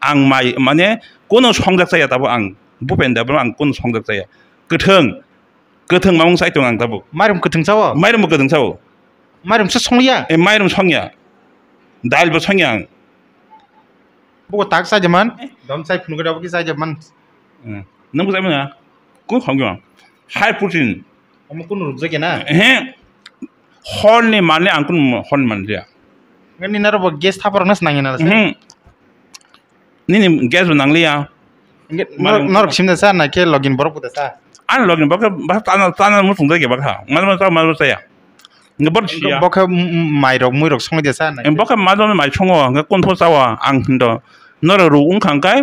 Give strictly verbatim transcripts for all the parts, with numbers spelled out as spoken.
Ang mai, mane, kuno songjak chaya tabuk ang. Bhupen Debbarma ang kuno songjak chaya. Kwthwng, kwthwng mamung chai tongo ang tabuk. Mairum kwthwng sao? Mairum bo kwthwng sao. Mairum se songya? E, mairum songya. Dal bo songya ang. Buko tak chai de man. Dom chai phunuk da buki chai de man. Hmm. Nang bo chai manya? Kun khong yo. High protein. Omo kun ruk jake na? He. Hol ni mane ang kun hol man dia. Ngani naro bo gas thapar nas nangya na se? Hmm. Nini gas bo nangliya. Hingke Mano norok, norok simda sa na khe login borok bo da sa? Ani login borok khe ba tana, tana muchung dai khe ba kha. Mano, mano, mano saya. Hingke borok siya. Bo khe m-, m-, mai rok, mui rok songwi da sa na? Em, bo khe mano mai songo, hingke kun pho chawa, ang hindo. Norok ruk wng kha hingkai,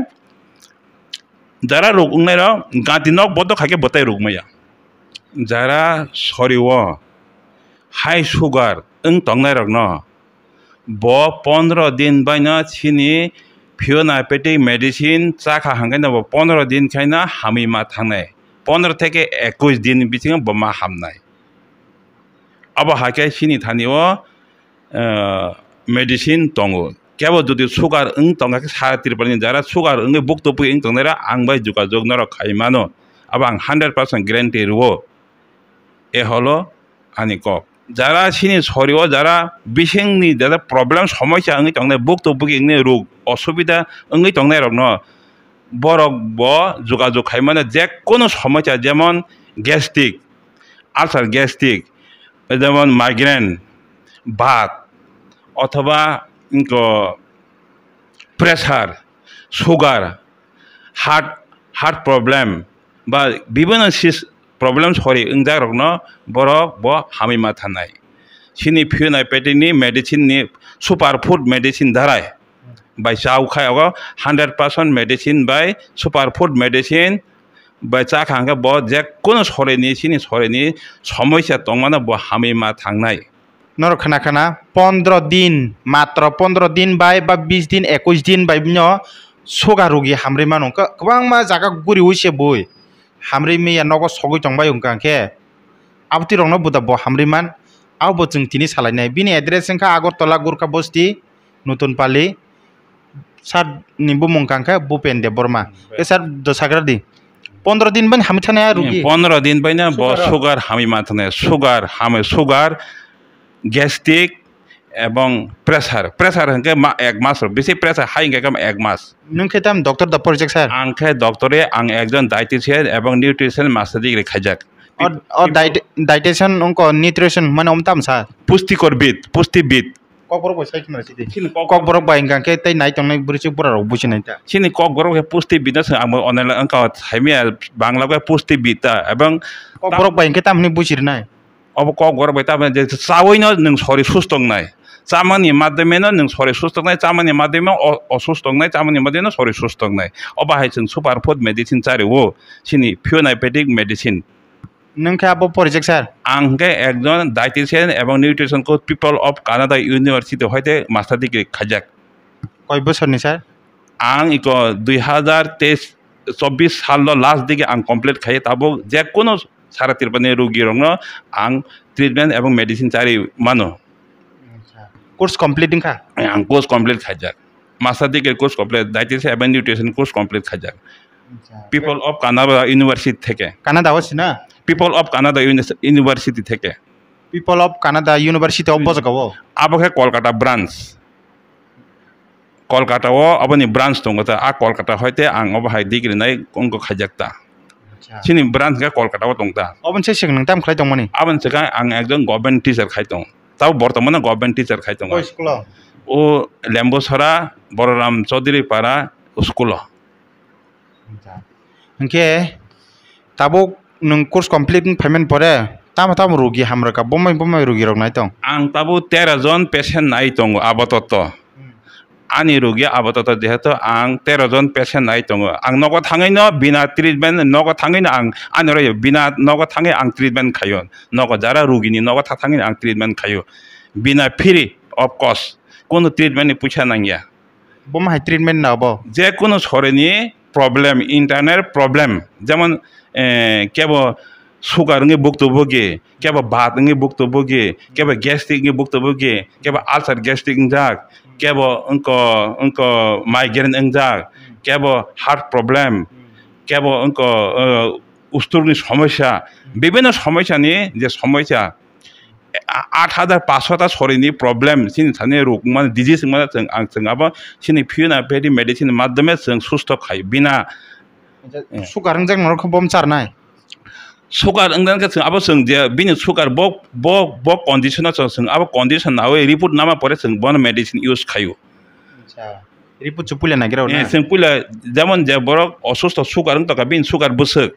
jara ruk wngnai rok, gati nok bodo kha khe bwtai ruk maya. Jara sori o, high sugar wng tongnai rok no, Bo pondro din baino chini phyonaipatic medicine chakha hwnkhe no bo pondro din khaino hamwi ma thangnai. Pondro theke ekwis din bisingo bo ma hamnai. Abo hai khe chini thani o, eh, medicine tongo. Kebo jodi sugar wng tongkha khe sara Tripura ni jara sugar wngwi buk tubui wng tongnai rok ang bai jogajog norok khai mano. Abo ang hundred percent guarantee rwo. E holo ani kok. Jara chini sori o jara bisingni jara problem somosya wngwi tongnai, buk to bugi wngwi ruk osubida wngwi tongnai rokno borok bo jogajog khai mano, je kono somosya jemon gastric, ulcer gastric, jemon migraine, bath, othoba wngkho pressure, sugar, heart, heart problem, ba bibino sis-, problem sori wngjak rokno borok bo hamwi ma thanai. Chini phyonaipatic ni medicine ni super food medicine darai bai chao khai ogo hundred percent medicine bai super food medicine bai cha kha hwnkhe bo je kono sori ni chini sori ni somosya tongmano bo hamwi ma thangnai. Norok khna khna pondro din, matro pondro din bai ba bis din, ekwis din bai bino sugar rugi hamrwi mano. Kwbangma jaga guriwi se bui hamrwi manya nogo sogwi tongbai wngkha hwnkhe abotwi rokno buda bo hamrwi man. Abo bo chwng tini salainai. Bini address wngkha Agartala Gurkha Bosti, Nutun Pali. Sir ni bumung kang khe Bhupen Debbarma. Hmm, ke sir do sagra di. Pondro din bai hamwi thani a rugi. Pondro din bai na bo sugar hamwi ma thani. Sugar hamwi, sugar, gastric ebong pressure. Pressure hwnkhe ma ek mas rok. Bisi pressure high hwnkhe ek mas. Nwng khe tam doctor da porijak sir? Ang khe doctor e, ang ekjon dietitian ebong nutrition master degree khaijak. O, o diet-, dietitian wngkha nutrition mane om tam sir? Pustikor bid, pusti bid. Kokborok bai sai khna sidi. Chini kok- Kokborok bai hwnkha khe tei nai tongnai bwrwi chuk bwra rok buji nai ta. Chini kokborok khe pusti bidno se amo onela wngkha saimaya Bangla khe pusti bid ta ebong Kokborok bai hwnkhe tamni buji rwnai. Obo kokborok bai tamni je chawi no nwng sori sus tongnai. Chamani madhyame no nwng sori sus tongnai, chamani madhyame o-, osus tongnai, chamani madhyame no sori sus tongnai. Obo hai chwng super food medicine chari o chini phyonaipatic medicine. Nwng khe abo porijak sir? Ang hwnkhe ekjon dietitian ebong nutrition coach, People of Canada University hoite master degree khaijak. Koi bosorni sir? Ang iko dui hazar teis, chobbish salno last digi ang complete khai, tabuk je kono sara Tripurani rugi rokno ang treatment ebong medicine chari mano. Course complete wngkha? Ang course complete khaijak. Master degree course complete, dietitian ebong nutrition course complete khaijak. Acha. People of Canada University theke. Canada o sina? People of Canada Uni-, University theke. People of Canada University of Bojogao? Abo khe Kolkata branch. Kolkata o aboni branch tongo ta. A Kolkata hoite ang obo hai degree nai wngkha khaijak ta. Acha. Chini branch khe Kolkata o tong ta. Oboni se swkang nwng tam khlai tongmani? Aboni swkang ang ekjon government teacher khai tong. Tabo bortomano government teacher khai tongo. Koi school o? O Lembusora, Bororam Chaudhary Para school o. Hwnkhe tabuk nwng course complete wng phaimani pore tamo tamo rugi hamrwkha, bomai bomai rugi rok nai tong? Ang tabuk tero jon patient nai tongo apatoto. Hmm. Ani rugi apatoto jehetu ang tero jon patient nai tongo. Ang nogo thangwi no bina treatment, nogo thangwi no ang ani roi bina nogo thangwi ang treatment khaio. Nogo jara rugini nogo tha thangwi no ang treatment khaio. Bina free of cost. Kono treatment ni puisa nangya. Bo ma hai treatment na bo? Je kono sorini problem, internal problem, jemon, eh, kebo sugar wngwi buktu bugi, kebo bat wngwi buktu bugi, kebo gastric wngwi buktu bugi, kebo ulcer gastric wngjak, kebo wngko, wngko migraine wngjak, kebo heart problem, kebo wngko, uh, usturni somosya, bibinno somosyani je somosya, a-, aat hajar paanch sho ta sorini problem, chini thani rok mane disease mane chwng, ang chwng abo chini Pune Patty medicine madhyome chwng susto khai bina. Acha, eh, sugar wngjak norok khe bom charnai? Sugar wngdan khe chwng abo chwng je bini sugar bo, bo, bo condition o chwng, chwng abo condition nawi report nama pore chwng bono medicine use khaio. Acha. Report chu puila nagira na? Eh, chwng puila, jemon je borok osusto sugar wng tongkha, bini sugar bwswk.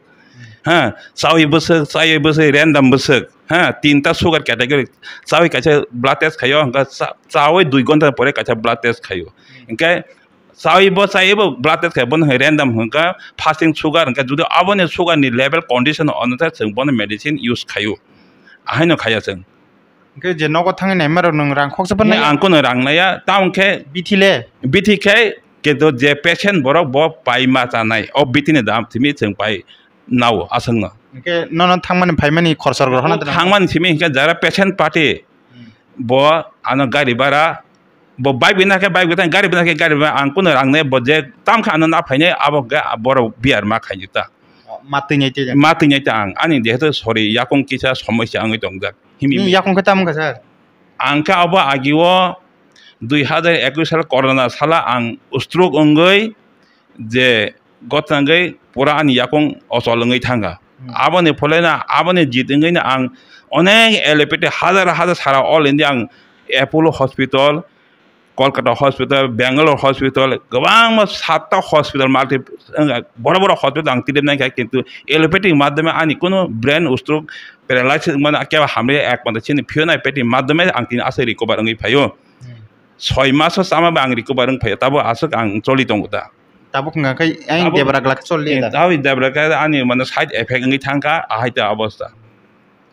Hmm. Ha, chawi bwswk, chawi bwswk, random bwswk. Ha, tinta sugar category. Chawi kaisa blood test khaio, hwnkha cha-, chawi dui ghonta pore kaisa blood test khaio. Hmm. Hwnkhe chawi bo, chawi bo blood test khaio, bono hai random hwnkha fasting sugar, hwnkha jodi aboni sugar ni level condition onusar chwng bono medicine use khaio. Ahaino khaiya chwng. Hwnkhe je nogo thangwi naima rok nwng rang khoksa phano naiya? Ang kuno rang naiya, tamo khe bithi le? Bithi khe, kintu je patient borok bo pai ma chanai, o bithi ni dam simi chwng pai nao aswkno. Hwnkhe nono thangmani phaimani khorsa rok rw hana. Thangmani simi hwnkhe jara patient party, hmm, bo ano gari bhara, bo bike bina khe bike bina, gari bina khe gari bina, ang kuno rang nai, bo je tam khe ano na phainai, abo hwnkhe borok biar ma khainai ta. Oh, ma twi nai twi. Ma twi nai ta ang, ani jehetu sori yakung kisa somosya wngwi tongjak. Himwi. Nini yakung khe tamo wngkha sir? Ang khe abo agio dui hazar ekush sal corona sala ang stroke wngwi je gotnangwi pura ani yakung ochol wngwi thangkha. Hmm. Aboni phole na, aboni jit wngwi no ang onek allopathy hazar hazar sara all India ang Apollo hospital, Kolkata hospital, Bangalore hospital, kwbangma satta hospital, multi, boro boro hospital ang tide nai kha, kintu allopathic madhyome ani kuno brain stroke, paralysis wngmano kebo hamri ekmatro chini Pune Patty madhyome ang tini aswk recover wngwi phaio. Hmm. Soi maso chama ba ang recover wng phaio, tabo aswk ang choli tongo da. Tabuk wngkha khe ayang debra glak choli da. Tabuk debra khe ani mane side effect wngwi thangkha, ahai ta obostha.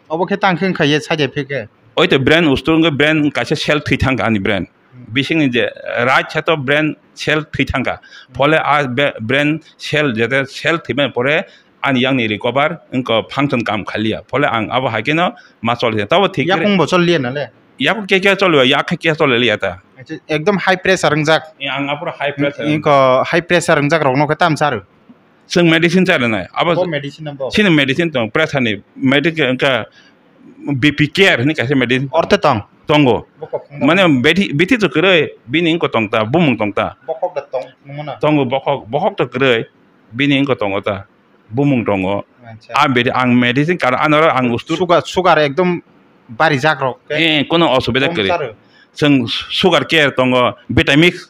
Obo khe tang khe wngkha ye side effect khe? Oi to brain ustur wngwi brain kaisa cell thwi thangkha ani brain. Hmm. Bisingni je right side o brain cell thwi thangkha. Hmm. Phole a be-, brain cell jete cell thwimani pore ani yakni recover wngkha function kam khaliya. Phole ang abo hai kheno ma choli. Tabo thik. Yakung bo choliya nale? Yakung khe khe choliya, yak khe khe choliya ta. Acha, ekdom high pressure wngjak. Ang apura high pressure. Wngkha high pressure wngjak rokno khe tam charo? Chwng medicine cha rwnai. Abo bo medicine no bo? Chini medicine tong, pressure ni, medic-, wngkha B P care hwnwi kaisa medicine. Orthe tong? Tongo. Bokhok tong? Mane bithi, bithi to kwrwi, bini wngkha tong ta, bumung tong ta. Bokhok da tong, nungmano? Tongo bokhok, bokhok to kwrwi, bini wngkha tongo ta, bumung tongo. Acha. A bedi-, ang medicine kar anoro ang ustur. Sugar, sugar ekdom bari jak rok. Eh, kono osubida kwrwi. Chwng sugar care tongo, Vitamix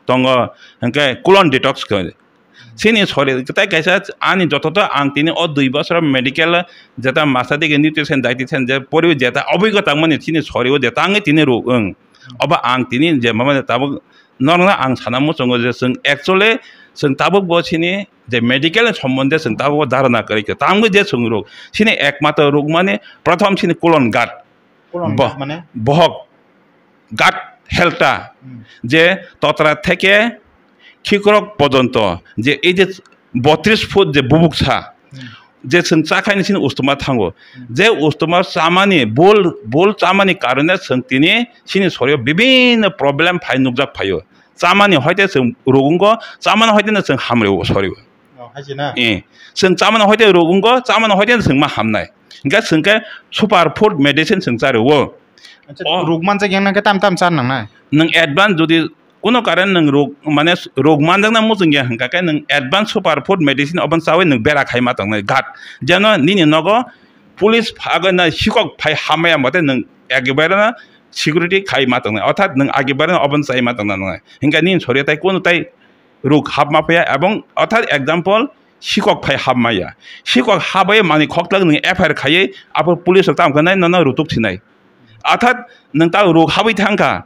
tongo, hwnkhe colon detox khe. Chini sori tai kaisa ani jototo ang tini o dui bosor medical jeta masa digi nutrition dietitian je poribo jeta obigota mani chini sori o jeta angwi tini ruk wng. Obo ang tini je mama tabuk norokno ang sana muchungo je chwng actually chwng tabuk bo chini je medical ni sombonde chwng tabuk bo dharana kwrwi khe. Tamgwi je chwng ruk chini ekmatro ruk mani prothom chini colon gut. Colon bo-, gut mane? Bohok. Gut health ta. Hmm. Je totra theke khikrok pojonto je ei je botris foot je bubuksa, hmm, je chwng chakhaini chini ustuma thango. Hmm. Je ustuma chamani bul, bul chamani karone chwng tini chini sorio bibinno problem phai nukjak phaio. Chamani hoite chwng ruk wngkho, chamani hoite no chwng hamreo sorio. Oh, hai se na? Eh, chwng chamani hoite ruk wngkho, chamani hoite chwng ma hamnai. Hingke chwng khe super food medicine chwng cha rwo. Acha, oh, ruk manjak yang nang khe tam tam cha nang nai? Nwng advance jodi kuno karon nwng ruk, mane ruk manjakna muchung ya hingka khe nwng advance super food medicine obon chawi nwng bera khai ma tongnai ghat. Jeno nini nogo police phagwi na sikok phai hamya mote nwng ekebare na security khai ma tongnai. Orthat nwng ekebare na obon chai ma tongna nangnai. Hingka nini soria tai kuno tai ruk hapma phaia, ebong orthat example, sikok phai hapmaya. Sikok habai mani khoklak nwng F I R khaiwi, aphuru police rok tamo khe nai nono rutuk sinai. Orthat nwng ta ruk habai thangkha,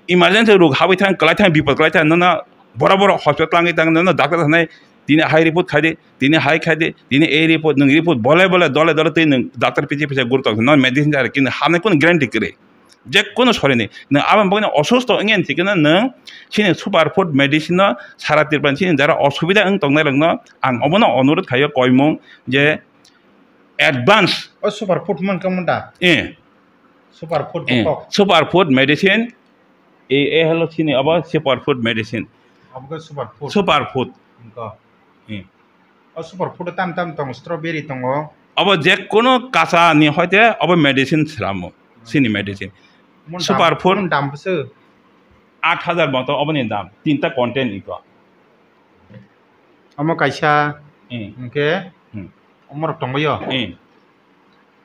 emergency ruk habai thang, kwlai thang, bipod kwlai thang, nono bora bora hospital tangwi thang, nono doctor thanai, tini hai report khai di, tini hai khai di, tini ei report, nwng report bolai bolai dole dole twi nwng doctor piji piji guruk tong, nono medicine jar, kintu hamnai kunu guarantee kwrwi. Je kono sorini, nwng aboni bagwi no osusto wngya hinwi khe no nwng chini super food medicine no sara Tripura ni chini jara osubida wng tongnai rok no ang obono onurodh khaio koimung je advance. O super food man kamo da? Eh, Super food eh, kok. Super food medicine. E, e hello chini abo super food medicine. Abo khe super food. Super food. Inko. Eh. O super food tam tam tongo, strawberry tongo. Abo je kono kasa ni hoite abo medicine sramo. Chini medicine. Mon super dam, food. Mon dam bwswk? Aat hajar moto oboni dam. Tinta content iko. Omo kaisa, hmm, hwnkhe, hmm, omorok tongbaio? Hmm.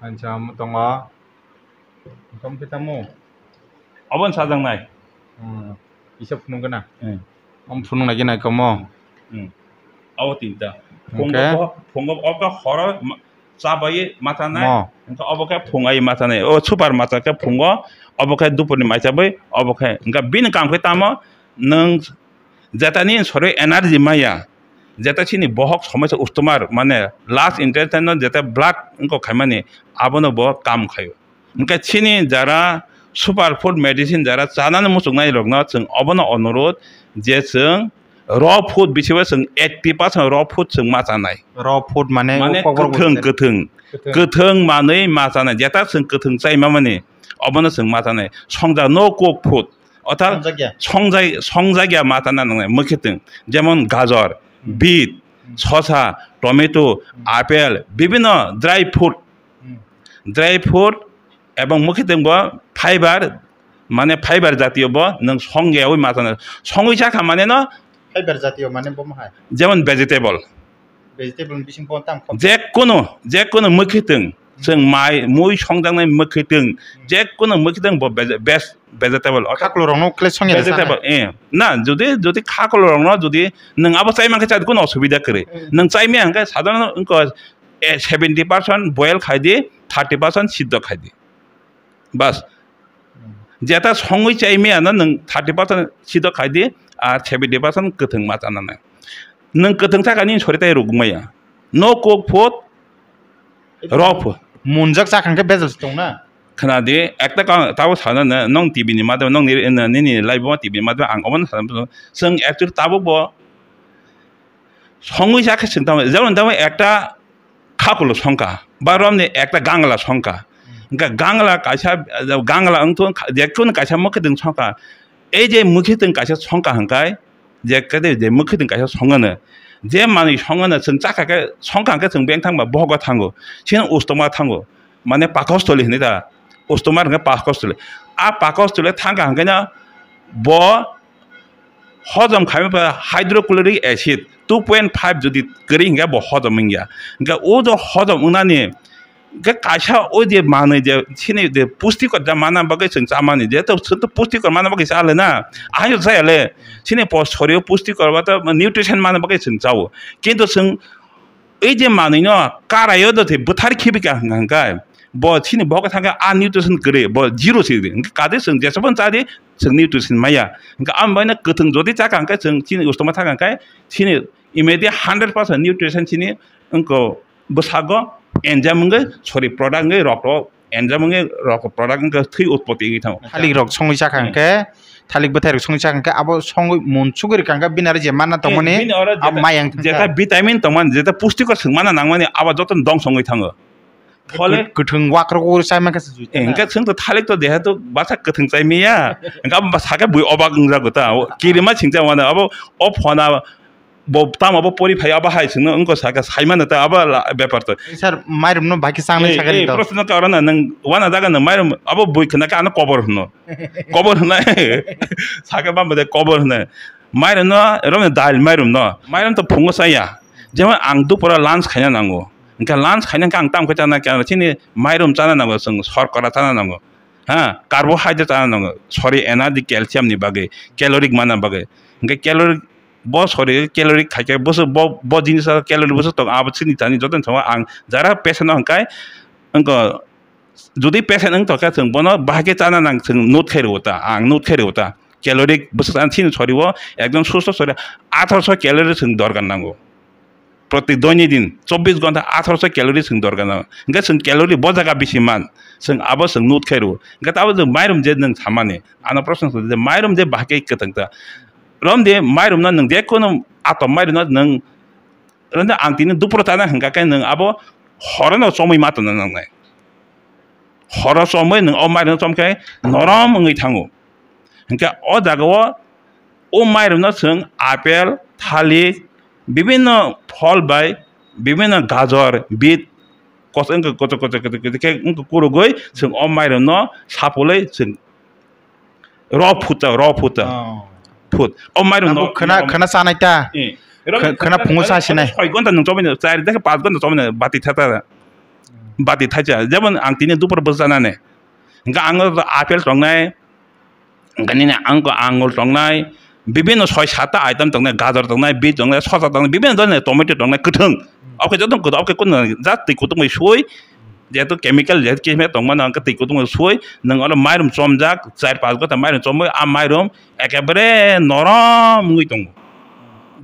Ansa omo tongo. Tong khe tamo? Obo ni sajaknai. Hmm. Kisa phunuk gana? Hmm. Omo phunuk nai gana komo? Hmm. Abo tinta. Hwnkhe? Phungo, phungo obo horo ma-, chabai matanai. Mo. Hwnkhe obo khe phungai matanai. O super mata khe phungo, obo khe dupurni mai chabai, obo khe. Hwnkhe bini kam khe tamo, nwng Jeta ni sori energy maya, jeta chini bohok somoi se ustomar, mane last intestine no jeta block wngkok khaimani, abono bo kam khaio. Hwnkhe chini jara super food medicine jara chanani muchungnai rokno chwng obono onurud je chwng raw food bisingo chwng eighty percent raw food chwng ma chanai. Raw food mane Mane o kokborok kwthwng, bo kwthwng, kwthwng. Kwthwng manwi ma chanai. Jeta chwng kwthwng chai mamani obono chwng ma chanai. Songjak no cook food. Orthat songjakya. Songjai-, songjakya ma tana nangnai, mwkhitwng, jemon gajor, hmm, beet, hmm, sosa, tomato, hmm, apple, bibhinno dry fruit, hmm, dry fruit ebong mwkhitwng bo fiber, mane fiber jatiyo bo nwng songyawi ma tana, songwi chakha mane no. Fiber jatiyo mane bo mahai? Jemon vegetable. Vegetable ni bisingo tamo kha? Jekono, jekono mwkhitwng, chwng mai, mui songjaknai mwkhitwng, jekono mwkhitwng bo vege-, best vegetable, orthat khaklorokno kle songya vegetable, sana? Eh, na, jodi, jodi khaklorokno jodi nwng abo chai mankhe chadi kono osubida kwrwi. Hmm. Nwng chai maya hwnkhe sadharon wngkha, eh, seventy percent boil khai di, thirty percent siddho khai di. Bas. Hmm. Jeta songwi chai maya no nwng thirty percent siddho khai di, ar seventy percent kwthwng ma chana nai. Nwng kwthwng chakha nini sori tai rwgwk maya. No cook food, raw food. Munjak chakha hwnkhe bejal se tong na? Khna di, ekta ka-, tabo sana na, nwng T V ni madhyamo, nwng ni, nini live o T V ni madhyamo ang obono sana. Chwng actually tabuk bo songwi chakhe chwng tamo, jemon tamo ekta khakulo songkha, ba romni ekta gangla songkha. Hmm. Hwnkhe gangla kaisa, gangla wngthu, jekhunu kaisa mwkhitwng songkha. Ei je mwkhitwng kaisa songkha hwnkhe, je kede je mwkhitwng kaisa songano, je manwi songano chwng chakha khe, songkha hwnkhe chwng beng thangba bohogo thango, chini ustoma thango, mane pakhostoli hinwi da, ustoma hwnkhe pakhostoli. A pakhostoli thangkha hwnkhe no bo hojom khaima pha hydrochloric acid two point five jodi kwrwi hwnkhe bo hojom wngya. Hwnkhe o do hojom wngnani hwnkhe kaisa o je manwi je chini je pustikor ja mana bagwi chwng chamani, je to, chwng to pustikor mana bagwi cha le na, ahai chaya le. Chini po sorio pustikor ba to nutrition mana bagwi chwng chao. Kintu chwng ei je manwi no karaio do the bwthar khibi ka hwnkha hwnkhe bo chini bohok thangkhe a nutrition kwrwi, bo zero se. Hwnkhe kade chwng jesabon chadi, chwng nutrition maya. Hwnkhe ang bai no kwthwng jodi chakha hwnkhe chwng chini ustoma thangkha hwnkhe chini immediate hundred percent nutrition chini wngkha bwsago enzyme wngwi, sorry, product wngwi rok rok enzyme wngwi rok product wngkha thwi utpoti wngwi thango. Thalik rok songwi chakha hwnkhe, thalik bwthai rok songwi chakha hwnkhe abo songwi munsugwi rwkha hwnkhe bini aro je manna tongmani, eh, bini oro abo jeta, mai yang thangkha. Jeta vitamin tongmani, jeta pustikor swng manna nangmani abo jotono dong songwi thango. Phole kwthwng wakrok uri chai mankha se jui. Eh, hwnkhe chwng to thalik to deha to bwsa kwthwng chai maya. Hwnkhe abo sakhe bui obak wngjago ta. O kirima singcha wano abo o phona bo tamo bo pori phai abo hai chwngno wngkha sakha sai mano ta abo la-, bepar to. Sir, mairum no bhai khe changnai sakha ni to. Eh, eh, proshno ka oro na nwng wana jaga no mairum abo bui khna ka ano kobor hwno. Kobor hwna. Sakha bamba de kobor hwna. Mairum no, rom no dal mairum no. Mairum to phungo chaya. Jemon ang dupora lunch khaina nango. Hwnkhe lunch khaina khe ang tamo khe chana khe chini mairum chana nango, chwng shorkora chana nango. Ha, carbohydrate chana nango. Sorry, energy, calcium ni bagwi, caloric mana bagwi. Hwnkhe caloric bo sorry caloric khaikhe bwswk bo, bo jinis o caloric bwswk tongo, abo chini thani jotono tongo. Ang jara patient no hwnkhe wngkha, jodi patient wng tongkha chwng bono bahai khe chana nang, chwng note khai rwo ta, ang note khai rwo ta. Caloric bwswk chana chini sorry o ekdom susto sorry atharoso calorie chwng dorkar nango. Proti doini din chobbish ghonta atharoso calorie chwng dorkar nango. Hwnkhe chwng calorie bo jaga bisi man, chwng abo chwng note khai rwo. Hwnkhe abo chwng mairum je nwng samani, ano proshno khlai je mairum je bahai khe kwthwng ta. Romdi mairum no nwng je kono atom mairum no nwng, romdi ang tini dupro chana hwnkha khe nwng abo horono chomwi ma tongna nangnai. Horo chomwi nwng o mairokno chomkhe norom wngwi thango. Hinkhe o jagao o mairokno chwng apple, thalik, bibinno phol bai, bibinno gajor, bit, kos-, wngkha kochok kochok kochok kochok khe wngkha kurugwi chwng o mairokno sapulwi chwng Raw food ta, raw food ta. Oh. Food. O mairum Abo no, khana, no. Khana sanai ta. Eh. Khana phungo sa sinai. Soi gonta nung chomai, char dekhe pas gonta chomai, bati thata. Bati thacha. Jemon ang tini dupor bwsa nane. Hingke ang apple tongnai. Hingke nini ang ko angul tongnai. Bibinno soi sata item tongnai, gajar tongnai, bit tongnai, sosa tongnai, bibinno tongnai, tomato tongnai, kwthwng. Oke joto kwthwng, oke kun jat twi kutung bai sui. Jehetu chemical, jehetu khe tongmani, ang khe twi kutung sui, nwng oro mairum chomjak, char pas gota mairum chomwi, a mairum ekebare norom wngwi tongo.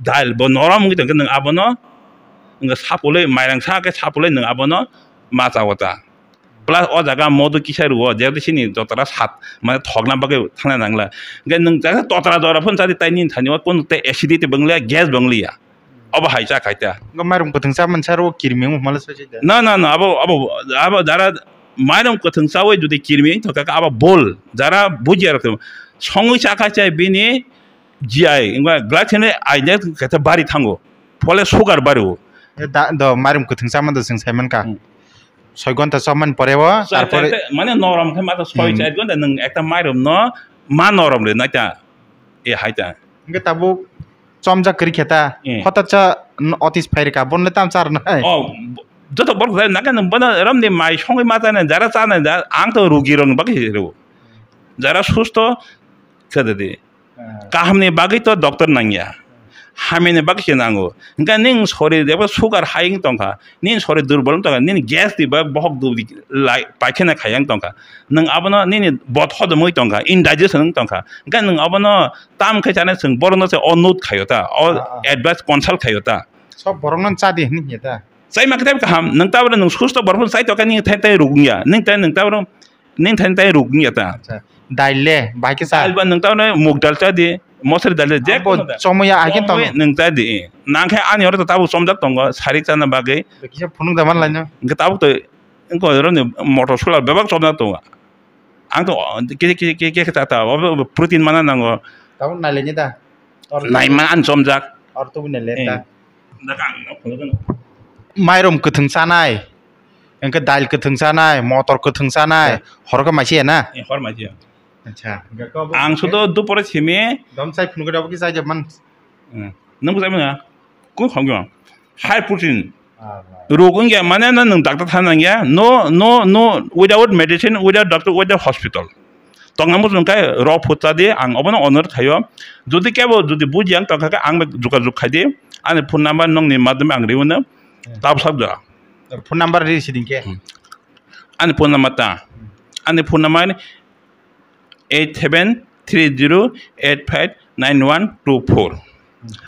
Dal bo norom wngwi tongkhe, nwng abono wngkha sapulwi, mairang sa khe sapulwi nwng abono ma chago ta. Plus o jaga modo kisa rwo, jehetu chini jotora sat, mane thokna bagwi thangna nangla. Hingkhe nwng jaga totra jora phano chadi, tai nini thani o kunu tei acidity bo wngliya, gas bo wngliya. Obo hai cha khaita. Wngkha mairum kwthwng cha mansa ro kirmi wng mala soi da. Na, na, na, abo, abo, abo jara mairum kwthwng chawi jodi kirmi wng thokha khe abo bol. Jara bujiya rok songwi cha kha chai bini G I, wngkha glycine aide khe bari thango. Phole sugar bari o. E da, do mairum kwthwng cha man do chwng sai man ka. Hmm. Soi gonta chomani pore o, Chai, tarpore chai, chai, mane norom khe ma to soi Hmm. chai gonta nwng ekta mairum no ma norom le naita. E hai ta. Hingke tabuk chomjak kwrwi khe ta. Eh. Hota cha n-, otis phai rwkha, bonle tam char nai. Oh, b-, joto borok jai nang khe nwng bono romni mai songwi ma chanai, jara chanai, ja-, ang to rugi rok bagwi rw. Jara susto khe de di. Ah. Kahamni bagwi to doctor nangya. Hamyani bagwi se nango. Hingke ning sori jebo sugar high wng tongkha. Nini sori durbol wng tongkha, nini gas di ba bohok dubdi lai paikhena khayang tongkha. Nwng abono nini bot hodom wng tongkha, indigestion wng tongkha. Hingkhe nwng abono tam khe chana chwng borokno se o note khaio ta, o Ah, ah. advice consult khaio ta. Sob borokno cha di hinwi hiya ta. Chai ma khe tei kaham, nwng tabro nwng susto borokno chai tokha nini thai thai ruk wngya. Nwng tai nwng tabro Nini thani tai ruk wngya ta. Acha. Dal le, bahai khe cha. Dal ba nwng tamo mug dal cha di, mosri dal le, je Abo kono dal. Chomoya ahai khe Chomoya tongo. Nwng cha di. Nang khe ani oro to tabuk chomjak tongo, sarik chana bagwi. Kisa phunuk da man laino. Hingke tabuk to, wngkha oro ni motor solar bebak chomjak tongo. Ang to kisa, kisa, kisa, kisa cha ta, obo protein mana nango. Tabuk nai le ni da. Or Nai man ani chomjak. Or tubu nai le Eh. ta. Mairum kwthwng chanai, hwnkhe dal kwthwng chanai, motor kwthwng chanai, Eh. hor khe maisiya na? Eh, hor maisiya. Acha. Ang sudo dupore simi. Dom sai phunukhe dabo kisa je man. Hmm. Nung bujai manya? Kung kham khe? High protein. Ah, ah. Ruk wngya mane no nwng doctor thang nangya. No, no, no, without medicine, without doctor, without hospital. Tongna muchung khe rw phutsadi, ang obono onor thaio. Jodi kebo jodi buji ang tongkha khe ang bai jogajog khaidi. Ani phone number nokni madhyome ang riwi no. Hmm. Tabsakja. Phone number ri siding khe. Hmm. Ani phone number ta. Hmm. Ani phone number eight seven three zero eight five nine one two four.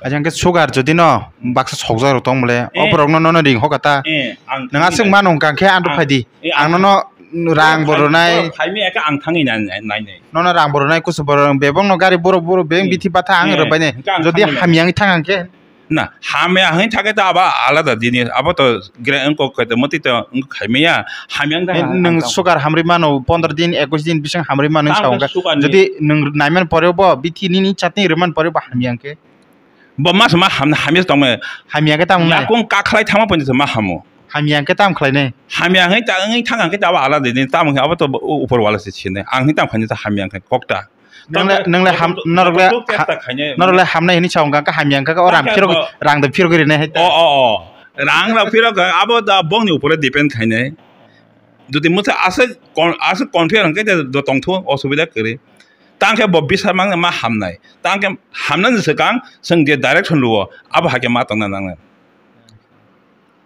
Acha hwnkhe sugar jodi no baksa sokjak rok tong bole, o Eh. borok no nono ring hoka ta. Eh, ang Nang aswk thangwi mano hwnkha khe ang rok phai di. Eh, Ang ang nono rang bo thangwi rwnai. Phai mi eka ang thangwi nai, nai, nai, nai. Nono rang bo rwnai kusu bo rwnai bebak no gari borok borok beng Eh. bithi batha ang Eh, rwbai nai. Hwnkhe ang Jodi thangwi nai. Hamya wngwi thang ang khe. Na, hamya hwnwi thakhe ta abo alada jinis, abo to gra-, wngkok khe to mwtwi to wngkha khaimaya, hamya wngkha Eh, ang nwng thang. Sugar hamrwi mano, pondro din, ekwis din bising hamrwi mano Tamo sa wngkha. Sugar ni. Jodi nwng naiman pore bo, bithi nini chatni rwman pore bo hamya wngkhe. Bo mas ma ham-, hamya tongma. Hamya khe tamo nai. Yakung kakhlai thangma poni ma hamo. Hamya wngkhe tamo khlainai. Hamya hwnwi ta wngwi thang ang khe ta abo alada din, tamo khe abo to upor wala se sini. Ang hwnwi tamo khaini ta hamya wngkha kokta. Nang le, nang le ham, norok le, Tok tok ha-, chesta khainai. Norok le hamnai hini chawng kha, hamya kha, o rang Kha phirok, bo. Rang de phirok rinai hai ta. O, o, o. Rang rok phirok kha, abo da bongni upore depend khainai. Jodi mwsa aswk kon-, aswk confident hwnkhe de do tongthu, osubida kwrwi. Tang khe bo bisa mang ma hamnai. Tang khe hamnani swkang, chwng je direction luo, abo hai khe ma tongna nangnai.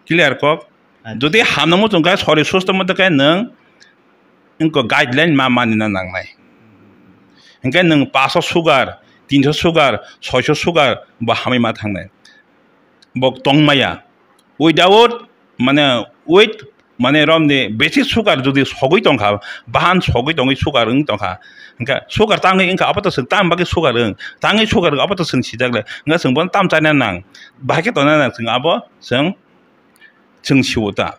Clear kok? Acha. Jodi hamna muchung khe, sori susto muchung khe nwng wngkha guideline ma manina nangnai. Hingkhe nwng paso sugar, tinso sugar, soiso sugar bo hamwi ma thangnai. Bo tongmaya. Without, mane, with, mane, romni basic sugar jodi sogwi tongkha, bahan sogwi tongwi sugar wng tongkha. Hingkhe sugar tangwi wngkha, abo to chwng tam bagwi sugar wng. Tangwi sugar wng, abo to chwng sijak le. Hingkhe chwng bono tam chana nang. Bahai khe tongna nang chwng abo chwng, chwng siwo ta.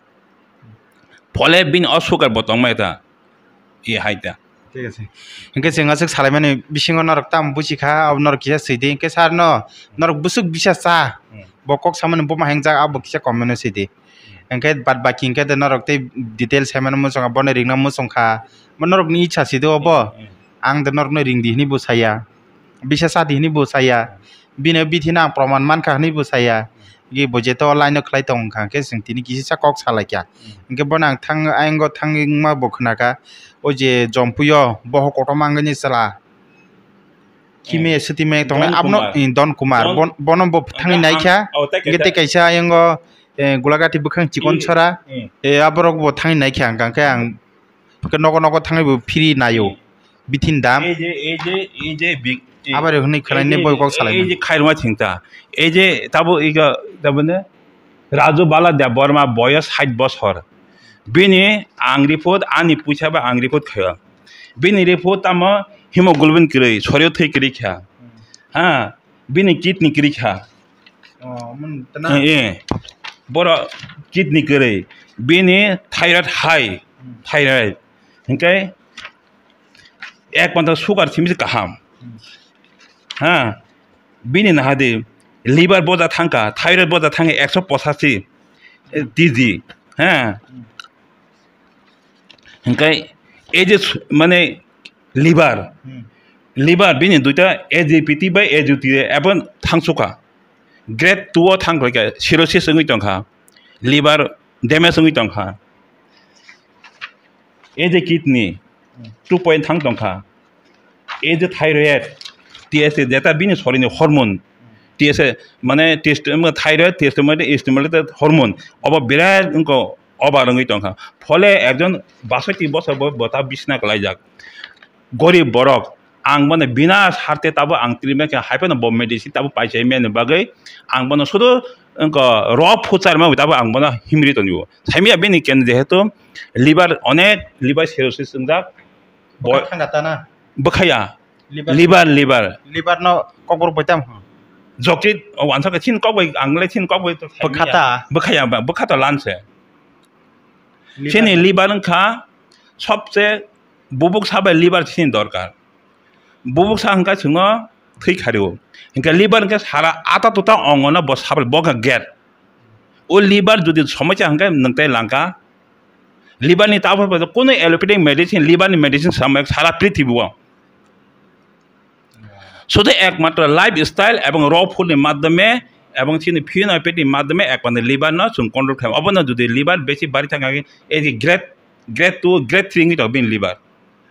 Phole bini o sugar bo tongmai ta. Ye hai ta. Thik ase. Hingke chwng aswk salaimani bisingo norok tamo buchi kha, abo norok kisa swi di. Hingke sir no norok bwswk bisa cha. Hmm. Bo kok samani buma hengjak abo kisa comment o swi di. Hmm. Hingke bad baki hingke de norok tei detail saimano muchung kha, bono ringna muchung kha. Bo norok ni icha swi di obo. Hmm. Ang de norok no ring di hini bo saya. Bisa cha di hini bo saya. Hmm. Bini bithi no ang proman mankha hinwi bo saya. Hwnkhe bo jeto line o khlai tong wngkha, hwnkhe chwng tini kisa kok salaikha. Hwnkhe bono ang thang, ayang o thangma bo khnakha, o je Jompuio bohok kotorma wngwi chwla. Khime swtwi mai tongnai Don abono, Kumar. Don Kumar. Don, bono bo thangwi naikha. Hwnkhe tei kaisa ayang o, eh, Gulagati bwkhang chikon sora. Eh, aborok bo thangwi naikha, hwnkhe ang Hwnkhe nogo nogo thangwi bo phiri naio. Hmm. Bithin dam. Ei je, ei je, ei je bik-, ei, Abari hwnwi khwnaini ei je, boi kok salaimani. Ei je khairma thingta. Ei je tabo iga, tabone Raju Bala Debbarma boyos sait bosor. Bini ang report, ani puisa bai ang report khaio. Bini report tamo hemoglobin kwrwi, sorio thwi kwrwi kha. Hmm. Ha, bini kidney kwrwi kha. Oh, mun tana. Eh, eh. Boro kidney kwrwi. Bini thyroid high. Hmm. Thyroid. Hingke ek panta sugar simi se kaham. Hmm. Ha. Bini nahadi liver boja thangka, thyroid boja thangka ekso pochashi, eh, T G. Ha. Hmm. Hingke ei je su-, mane liver, Hmm. liver bini duita A G P T bai A G T abo thangsuka. Grade two o thang khlaikha, cirrhosis wngwi tongkha, liver damage wngwi tongkha. A je kidney, Hmm. two point thang tongkha. A je thyroid, T S H, jeta bini sorini hormone, T S H, mane test-, thyroid, test-, stimulated hormone, obo birat wngkha. Obar wngwi tongkha. Phole ekjon basoi twi bosor bo bota bisna kwlaijak. Gorib borok, ang bono bina sarte tabo ang treatment khe, hai phano bo medicine tabo paisai mani bagwi ang bono sudu wngkha raw food charma bai tabo ang bono himri tongo. Saimya bini ken jehetu liver, onek liver cirrhosis wngjak. Bo-, Bwkha thangna tana? Bwkhaya. Liver. Liver, liver. Liver no kokborok bai tamo? Jokrit, o, wansa khe chini kok bai, ang le chini kok bai to Bwkha ta? Bwkhaya ba, bwkha to lanse. Liver. Chini liver wngkha sobse bubuk sa bai liver chini dorkar. Bubuk sa hwnkha chwngno thwi khario. Hwnkhe liver hwnkhe sara ata tuta ongono bo sabai bo kha gate. O liver jodi somosya hwnkhe nwng tei langka. Liver ni tabuk bai kunu allopathic medicine, liver ni medicine samai sara prithibi o. Sudu ekmatro lifestyle ebong raw food ni madhyome ebong chini physiotherapy ni madhyome ekmatro liver no chwng control khlai. Obono jodi liver besi bari thangkha khe, ei je grade, grade two, grade three wngwi tongo bini liver.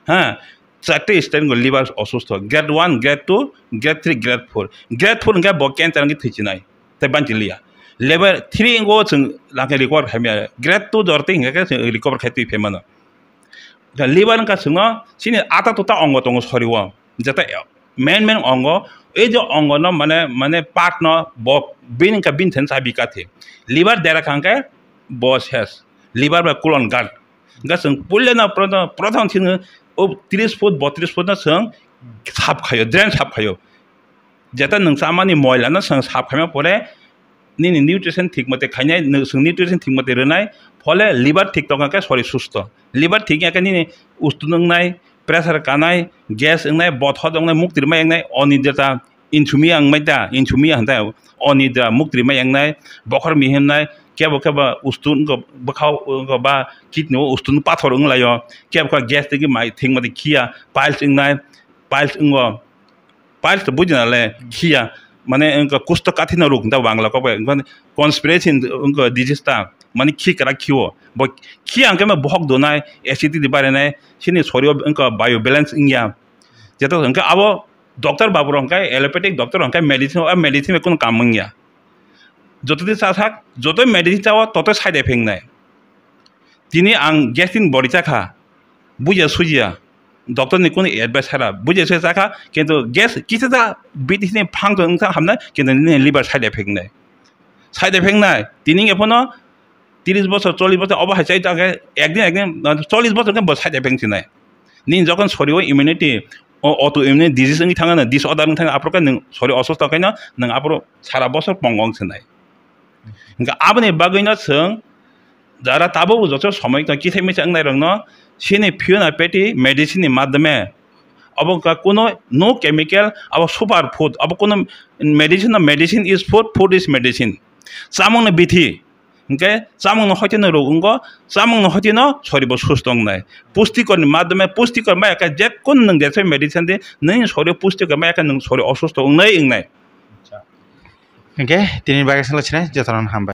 Ha, charte stage o liver osustho. Grade one, grade two, grade three, grade four. Grade four hwnkhe bo cancer wngwi thwichinai. Tei banchi liya. Level three o chwng langkhe recover khaimaya. Grade two jor tei hingkhe chwng recover khai twi phaimano. Da liver wngkha chwngno chini ata tuta ongo tongo sorio. Jeta main main ongo, ei je ongo no mane, mane part no bo bini wngkha bini thani chabi kathi. Liver dera kha hwnkhe bo ses. Liver bai colon guard. Hwnkhe chwng puila no prothom, prothom chini o tris foot, botris foot no chwng sap khaio, drain sap khaio. Jeta nwng chamani moila no chwng sap khaima pore nini nutrition thik mate khainai, nwng chwng nutrition thik mate rwnai, phole liver thik tongkha khe sori susto. Liver thik ya khe nini ustu nwngnai, pressure kanai, gas wngnai, botho wngnai, mukti rwmai wngnai, onidra ta, insomnia wngmai ta, insomnia hwn ta, onidra, mukti rwmai wngnai, bokhor mihimnai, kebo kebo ustu wngkha, bwkhao wngkha ba kidney o ustu pathor wnglaio, kebo kebo gas tei mai thik mate khiya, piles wngnai, piles wngo. Piles to bujina le khiya, mane wngkha kusto kathi no ruk hinta Bangla kok bai, wngkha constipation wngkha disease ta, mane khi kwrak khio. Bo khiya hwnkhe ma bohok donai, acidity barinai, chini sorio wngkha bio balance wngya. Jeto hwnkhe abo doctor babu rok hwnkhe allopathic doctor hwnkhe medicine, o medicine bai kunu kam wngya. Joto din cha sak, joto medicine chao, toto side effect nai. Tini ang gas ni bori chakha, bujiya sujiya, doctor ni kunu advice sara, bujiya sujiya chakha, kintu gas kisa da bit hini phang tong wngkha hamnai, kintu nini liver side effect nai. Side effect nai, tini hwnkhe phano tris bosor, chollish bosor obo hai chai ta khe, ekdin, ekdin, chollish bosor khe bo side effect sinai. Nini jokhon sorio immunity, o, autoimmune disease wngwi thangano, disorder wngwi thangano, aphuru khe nwng sorio osusto khaino, nwng aphuru sara bosor pongong sinai. Hingkhe aboni bagwino chwng jara tabuk joto somoi tong kithai misa wngnai rokno sini phiyo na peti medicine ni madhyame abo ka kuno no chemical abo super food abo kuno medicine no medicine is food, food is medicine. Chamung no bithi hingke chamung no hoite no rok wngo chamung no hoite no sori bo susto wngnai. Pustikor ni madhyame pustikor maya ka je kun nwng jesai medicine di nini sori pustikor maya ka nwng sori osusto wngnai wngnai. Hingke tini bagwi salo sinai jotono hambai.